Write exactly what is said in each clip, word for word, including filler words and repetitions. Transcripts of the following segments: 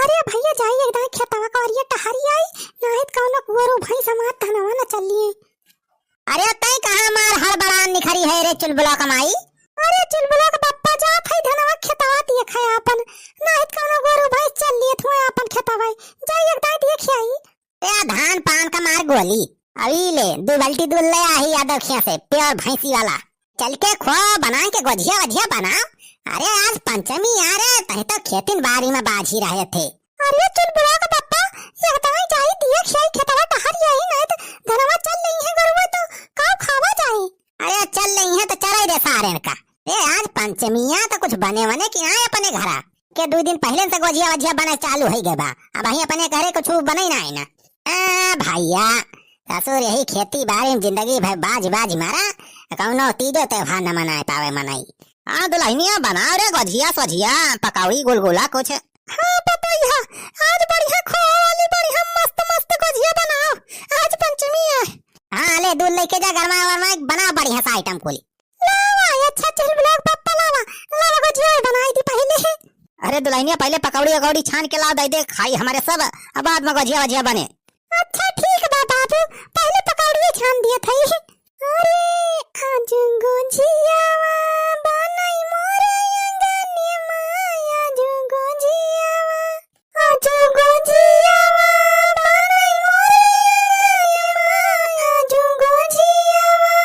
अरे भइया, जाई एक दाई खेतवा कवरिया टहरी आई, नाहीं त कउनो गोरू भइँस हमार धनवा न चल लिहे। अरे तैं कहाँ मार हड़बड़ान निखरी है रे चुलबुला कमाई? अरे चुलबुला के पप्पा जात है धनवा खेतवा देखे आपन, नाहीं त कउनो गोरू भइँस चल लिहे थुए आपन खेतवा, जाई एक दाई देखे आई। ए धान पान का मार गोली, अभी ले दू बाल्टी दूध ले आही यादव खिया से, pure भइँसी वाला। चल के खो, बनाए के गोझिया वझिया बनाओ। अरे आज पंचमी आ रे, तहीं तो खेतिन बारी में बाझी रहे थे। अरे चुलबुला के पप्पा, एक दाई जाई देखे आई खेतवा टहरी आई, नाहीं त धनवा चल लिहे गोरुआ तो काउ खावा जाई। अरे चल लिहे तो चराई दे सारेन का। ए आज पंचमिया तो कुछ बने वने कि नाहीं अपने घरा? के दू दिन पहिले से गोझिया वझिया बने चालू होइ गए बा, अबहीं अपने घरे कुछ बने नाहीं ना। ए भइया, ससुर यही खेती बारी में जिंदगी भर बाझ बाझ मारा, कउनो तीजो त्योहार न मनाए पावे मनई। हाँ दुलहिनिया, बनाओ रे गोझिया सोझिया, पकौड़ी गुलगुला कुछ। हाँ पतोहिया, आज बढ़िया खोआ वाली बढ़िया मस्त मस्त गोझिया बनाओ, आज पंचमी है। हाँ ले दूध लेके जा, गरमा गरमा बना बढ़िया सा item कुली। लावा, अच्छा चुलबुला के पप्पा लावा, लावा गोझिया बनाई दी पहिले। अरे दुलहिनिया, पहिले पकौड़ी अकौड़ी छान के लाव, दे दे खाई हमरे सब, अब बाद में गोझिया वझिया बने। अच्छा ठीक बा बाबू, पहिले पकौड़िए छान दिया थई। अरे आज गोझियावा बनाई मोरे अंगने माँ, आज गोझियावा, आज गोझियावा बनाई मोरे अंगने माँ, आज गोझियावा।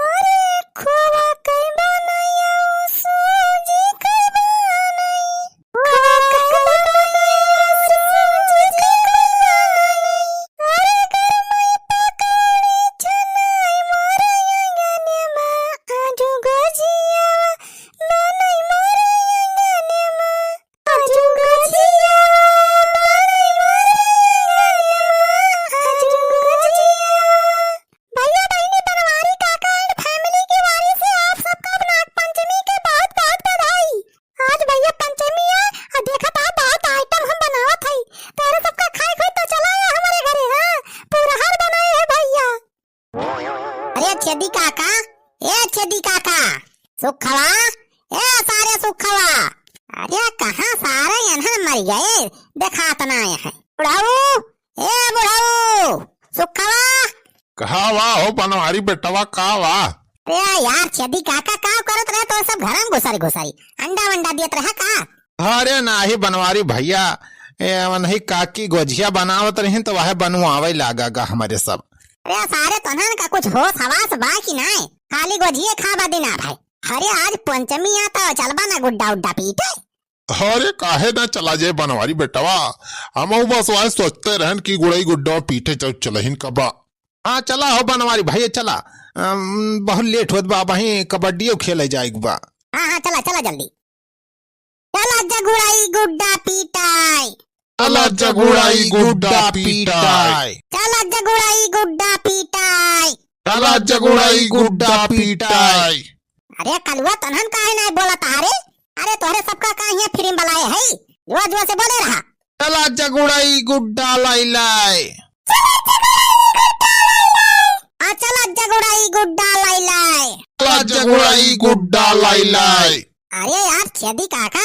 अरे खोवा के बनैया, सूजी के बनई। खोवा के बनैया, सूजी के बनई। अरे गरमई पकौड़ी छनाई मोरे अंगने माँ, आजू गोझिया बनई मोरे अंगने माँ। आजू गोझिया बनई मोरे अंगने माँ, आजू गोझिया। भइया बहिनी बनवारी काका and family की ओर से आप सबका नाग पंचमी के बहुत बहुत बधाई। आज भइया पंचमी है और देखत ह बहुत item हम बनावत हई, तोहरे सबका खाए के होई तो चला आया हमरे घरे। हाँ, पूरा हर बनाए है भइया। अरे छेदी काका, ए छेदी काका, सुखवा, ए सारे सुखवा, अरे कहाँ सारे एन्हन मरि गए, देखात नाहीं है। बुढ़ऊ, ए बुढ़ऊ, सुखवा। का वा हो बनवारी बेटवा, का वा? अरे यार छेदी काका, का करत रहे तो सब घर में घुसरी घुसरी अंडा वंडा दियत रहे का? अरे नाहीं बनवारी भइया, ए वनही काकी गोझिया बनावत रहिन तो वह बनवावे लागा गा हमरे सब। अरे सारे तोहन का कुछ होश हवास बा कि नाहीं? खाली गोझिए खाबा दिना भाई। अरे आज पंचमी आ तो चलबा ना गुड्डा उड्डा पीटे। अरे काहे ना चला जाए बनवारी बेटवा, हमहू बस वह सोचते रहन कि गुड़ई गुड्डा पीटे चल चलहिन कबा। हाँ चला हो बनवारी भइया चला, अम, बहुत late होत बा, अबहीं कबड्डियो खेले जाए के बा। हाँ हाँ चला चला जल्दी। चला जगुड़ाई गुड्डा पीटाई। चला जगुड़ाई गुड्डा पीटाई। चला जगुड़ाई गुड्डा पीटाई। चला जगुड़ाई गुड्डा पीटाई। अरे कलुआ तोहन काहे नाहीं बोलत ह रे? अरे तोहरे सबका का हियाँ free में बलाए है? जोर जोर से बोले रहा। चला जगुड़ाई गुड्डा लाई लाई। आ चला जगुड़ाई गुड्डा लाई लाई। चला जगुड़ाई गुड्डा लाई लाई। अरे यार छेदी काका,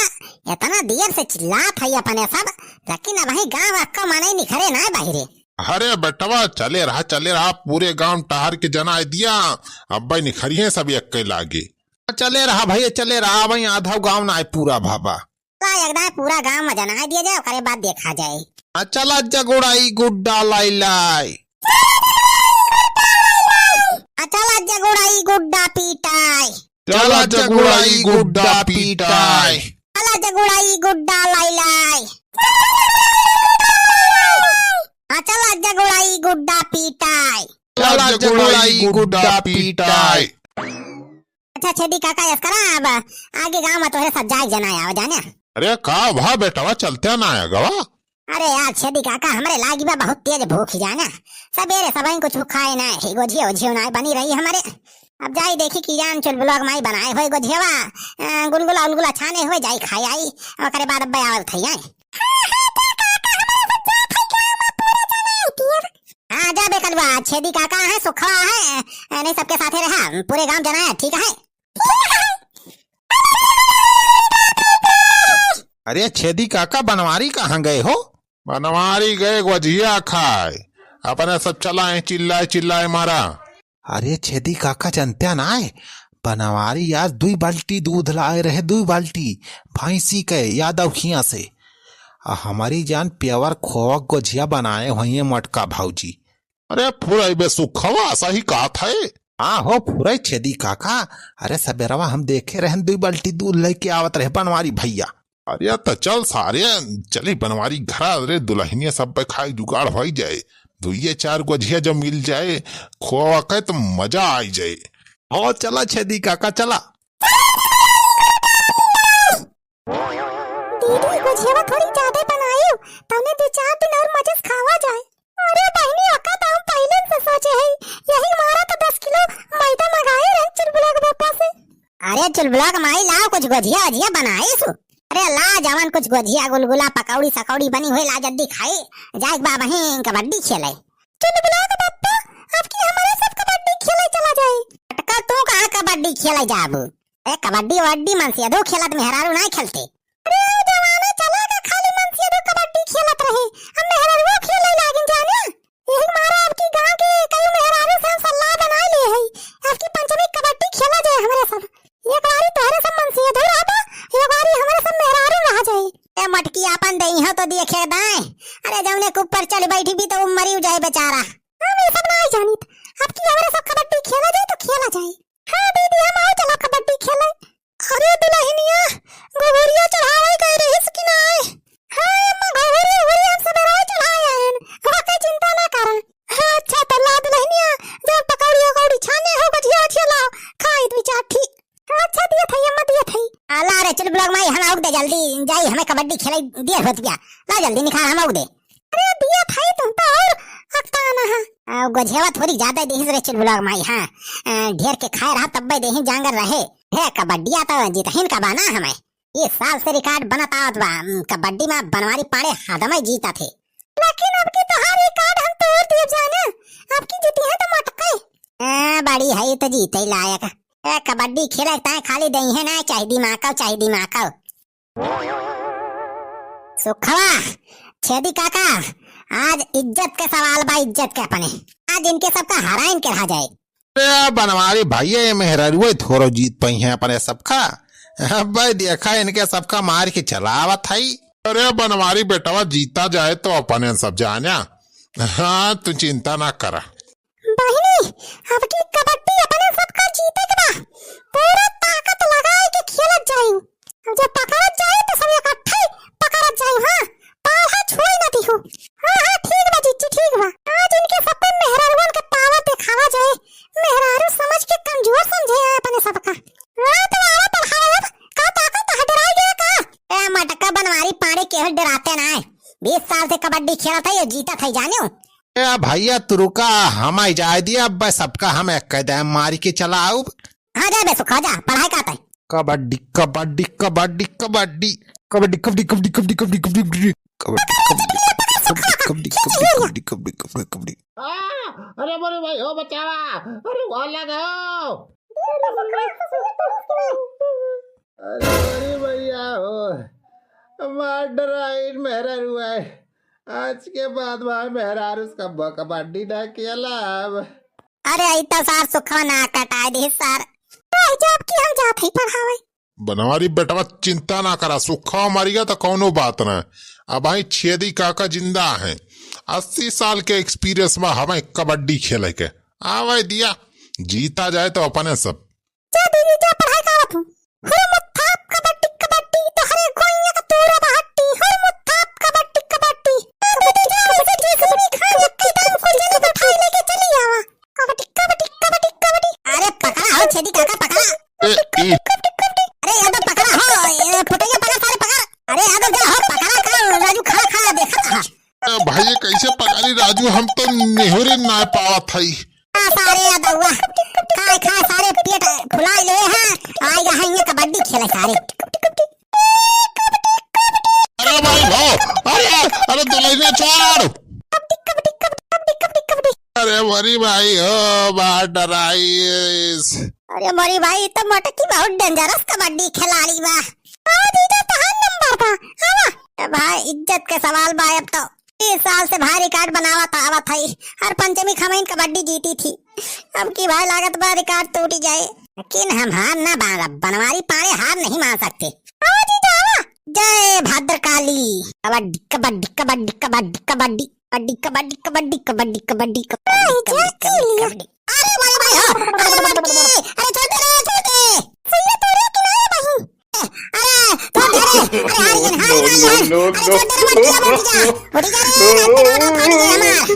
इतना देर से चिल्लात है अपने सब, लेकिन अबहीं गाँव अक्को मनई निखरे नाहीं बाहिरे। अरे बेटवा, चले रहा, चले रहा, पूरे गांव टहर के जनाए दिया, अब्बे निखरिहे सब एक्के लागे। चले रहा भइया, चले रहा, अबहीं आधा गांव नाहीं पूरा भवा। ला, एकदम पूरा गांव में जनाए दिया जाए, ओकरे बाद देखा जाए। आ चला जगुड़ाई गुड्डा लाई लाई। आ चला जगुड़ाई गुड्डा पीटाई। चला जगुड़ाई गुड्डा पीटाई। चला जगुड़ाई गुड्डा लाई लाई। हाँ, चला जगुड़ाई गुड्डा पीटाई। चला जगुड़ाई गुड्डा पीटाई। अच्छा छेदी काका, यस करा, अब आगे गांव में तोहरे सब जाए जनाए आवे जाने। अरे का भा बेटवा, चलते ना आया गवा? अरे यार छेदी काका, हमरे लागी बा बहुत तेज भूख जाना। सबेरे सबहीं कुछ खाए नाहीं, गोझिया ओझिया नाहीं बनी रही हमरे। अब जाई देखी कि जान चुलबुलवा के माई बनाए होई गोझियावा, अ, गुलगुला उलगुला छाने होई, जाई खाई आई, ओकरे बाद अब्बे आवत हई आए। हाँ, जा बे कलुआ, छेदी काका है, सुखवा है, अ, नहीं सबके साथे रहा, पूरे गांव जनाए, ठीक है? अरे छेदी काका, बनवारी कहाँ गए हो? बनवारी गए गोझिया खाए, अपने सब चलाए चिल्लाए चिल्लाए मारा। अरे छेदी काका, जनत्या नाय, बनवारी आज दुई बाल्टी दूध लाए रहे, दुई बाल्टी भैंसी के यादव खिया से। आ हमरी जान प्योर खोवा गोझिया बनाए होइए मोटका भौजी। अरे फुरई बे सुखवा, सही कहत है। हाँ हो फुरई छेदी काका, अरे सबेरवा हम देखे रहन दुई बाल्टी दूध लेके आवत रहे बनवारी भैया। अरे त चल सारे, चली बनवारी घरा रे, दुलहिनिया सब पे खाए जुगाड़ होई जाए। दुइये चार गोझिया जब मिल जाए खोवा के त मजा आई जाए। हाँ चला छेदी काका चला। दीदी, गोझियावा थोड़ी ज्यादा बनाई, तौने दो चार दिन और मजे से खावा जाए। अरे बहिनी, ओका तो हम पहिले से सोचे हई, यही मारा तो दस किलो मैदा मंगाए रहे चुलबुला के पापा से। अरे चुलबुला के माई, लाओ कुछ गोझिया ओझिया बनाई सु। अरे ला जवन कुछ गोझिया गुलगुला पकौड़ी सकौड़ी बनी हुई ला जल्दी खाई, जाए के बा वहीं कबड्डी खेले। चुलबुला के पापा, अब की हमारे सब कबड्डी खेले चला जाए। अटका तू कहाँ कबड्डी खेले जाबू? ए, कबड्डी वबड्डी मनसेधू खेलत, मेहरारू नाय खेलते। अरे, ऊ जमाना चला गा, खाली मनसेधू कबड्डी खेलत रहे, अब मेहरारुओ खेले लागिन जाने। यही मारे अब की गाँव के कई मेहरारू से हम सलाह बनाए ले हई, अब की पंचमी कबड्डी खेला जाए हमरे सब। एक बारी तोहरे सब मनसेधू रहबा, एक बारी हमरे सब मेहरारू रह जाए। ए मटकी, आपन देही हो तो देखे दाए। अरे, जौने के ऊपर चढ़ बैठी भी तो ऊ मरी जाए बेचारा। हम ये सब नाय जानित, अब की हमरे सब कबड्डी खेला जाए तो खेला जाए। हाँ दीदी, हम आओ चला कबड्डी खेले। अरे दुलहिनिया, घुघुरिया चढ़ावे गए रहिस कि नाय? हाँ अम्मा, घुघुरी, घुघुरी हम सबेरे चढ़ाए आएन, ओके चिंता ना करा। हाँ अच्छा, तो ला दुलहिनिया, जब पकौड़ी उकौड़ी छाने हो, गोझिया ओझिया लाओ, खाई दुई चार ठी। अच्छा दिया थई अम्मा, दिया थई। आ ला रे चुलबुला के माई, हम आउक दे जल्दी, जाई हमें कबड्डी खेले दिया होत गया। ला जल्दी निकाल, हम आउक दे। अरे दिया थई तुम तो और अकताना है। आ, गोझेवा थोड़ी ज्यादा देहिस रे चुलबुला के माई, हाँ। आ, ढेर के खाए रहा तब्बे देही जांगर रहे। हे कबड्डिया तो जीतहिन का बाना हमें। ये साल से रिकॉर्ड बनत आवत बा, उम, कबड्डी में बनवारी पाड़े हदमे जीता थे। लेकिन अब की तोहार रिकॉर्ड हम तोड़ दिए जाने, अब की जीती है तो मटके। हाँ, बड़ी है तो जीते लायक। ए, कबड्डी खेले ताए खाली देही है ना, चाहे दिमाग का, चाहे दिमाग का। सुखवा, छेदी काका, आज इज्जत के सवाल बा, इज्जत के अपने। आज इनके सबका हराइन के रहा जाए। अरे बनवारी भैया, ये मेहरारुए थोड़ो जीत पइहैं अपने सबका। अबे देखा इनके सबका मार के चलावत हई। अरे बनवारी बेटवा, जीता जाए तो अपने सब जाना। हाँ, तू चिंता ना करा। बहिनी, अब की कबड्डी अपने सबका जीते के बा। पूरा ताकत लगाए के खेलत जाई। अब जब पकड़त जाई तो सब इकट्ठे पकड़त जाई, हाँ। पाला छुए ना दिहू। हाँ, हाँ, ठीक बा जीजी, ठीक बा। आज इनके सबके मेहरारुअन के पावर दिखावा जाए। मेहरारू समझ के कमजोर समझे हैं अपने सबका। हाँ, तो आवा पढ़ावा, का ताकत है, डराई गया का? ए, मटका बनवारी पाड़े केहू डराते ना है। बीस साल से कबड्डी खेलत है, ये जीतत है, जानियो। ए भैया, तू रुका, हम आई जाए दिया, अब सबका हम एक कह दे, मारी के चला आउब। हाँ, जा बे सुखा, जा, पढ़ाई का तय। कबड्डी, कबड्डी, कबड्डी, कबड्डी। कबड्डी, कबड्डी, कबड्डी, कबड्डी, कबड्डी, कबड्डी। कबड्डी, कबड्डी, कबड्डी, कबड्डी, कबड्डी, कबड्डी, कबड्डी, कबड्डी, कबड्डी। आ, अरे मोरे भाई हो, बचावा, अरे वो लगा हो। अरे, अरे भैया हो, मार डराइन मेहरारू है। आज के बाद भाई मेहरारू से कब-, कबड्डी ना खेलब। अरे, ई तो सार सुखवा ना कटाए दे सार। आई जाब कि हम जात ही पढ़ावे। बनवारी बेटवा चिंता ना करा, सुखवा मरिया तो कौनो बात ना। अब आई छेदी काका जिंदा हैं, अस्सी साल के एक्सपीरियंस में हमें कबड्डी खेले के। आवे दिया, जीता जाए तो अपने सब। जा दीदी, जा पढ़ाई का आवत हूँ। हुर मुत्थाप कबड्डी कबड्डी, तोहरे गोइया का तूरा बहट्टी। हुर मुत्थाप कबड्डी कबड्डी। जा दीदी, जा, उसे जेसीबी खान लक्की दान को जल्दी उठाई लेके चली आवा। कबड्डी, कबड्डी, कबड्डी, कबड्डी। अरे पकड़ा हो छेदी काका, पकड़ा। ए, ए। अरे यादव पकड़ा हो, ए, फुटैया पकड़, सारे पकड़। अरे यादव जा हो, पकड़ा का, राजू खड़ा, खड़ा, देखा था। ए, भाई, ये कैसे पकड़ी राजू, हम तो निहुरे ना पावत हई। आ, सारे यादव, खा, खा, सारे पेट फुला ले हैं, आएगा है ये कबड्डी खेले सारे। अरे भाई, भाई, अरे, अरे दुलहिनिया छोड़। अरे मोरी भाई हो, बाहर डराइस। अरे मोरी भाई, तो मोटकी बहुत डेंजरस कबड्डी खिलाड़ी बा। आओ जीजा, तहार नंबर बा, आवा। ए भाई, इज्जत के सवाल बा अब तो। तीस साल से भाई record बनावत आवत हई, हर पंचमी क हमइन कबड्डी जीती थी। अब की भाई लागत बा record टूटी जाए, लेकिन हम हार ना मानब, बनवारी पाड़े हार नहीं मान सकते। आओ जीजा, आवा। जय भद्रकाली। कबड्डी, कबड्डी, कबड्डी, कबड्डी, कबड्डी। अरे भाई, भाई, हो, अरे मत दे, अरे छोड़ दे रे, छोड़ दे। सैया तोरे किनारे बही। अरे, छोड़ दे रे, अरे हार गए, हार गए, हार। अरे छोड़ दे रे, मत जा, मत जा। उठ जा रे, रात के नौ नौ पानी है हमार।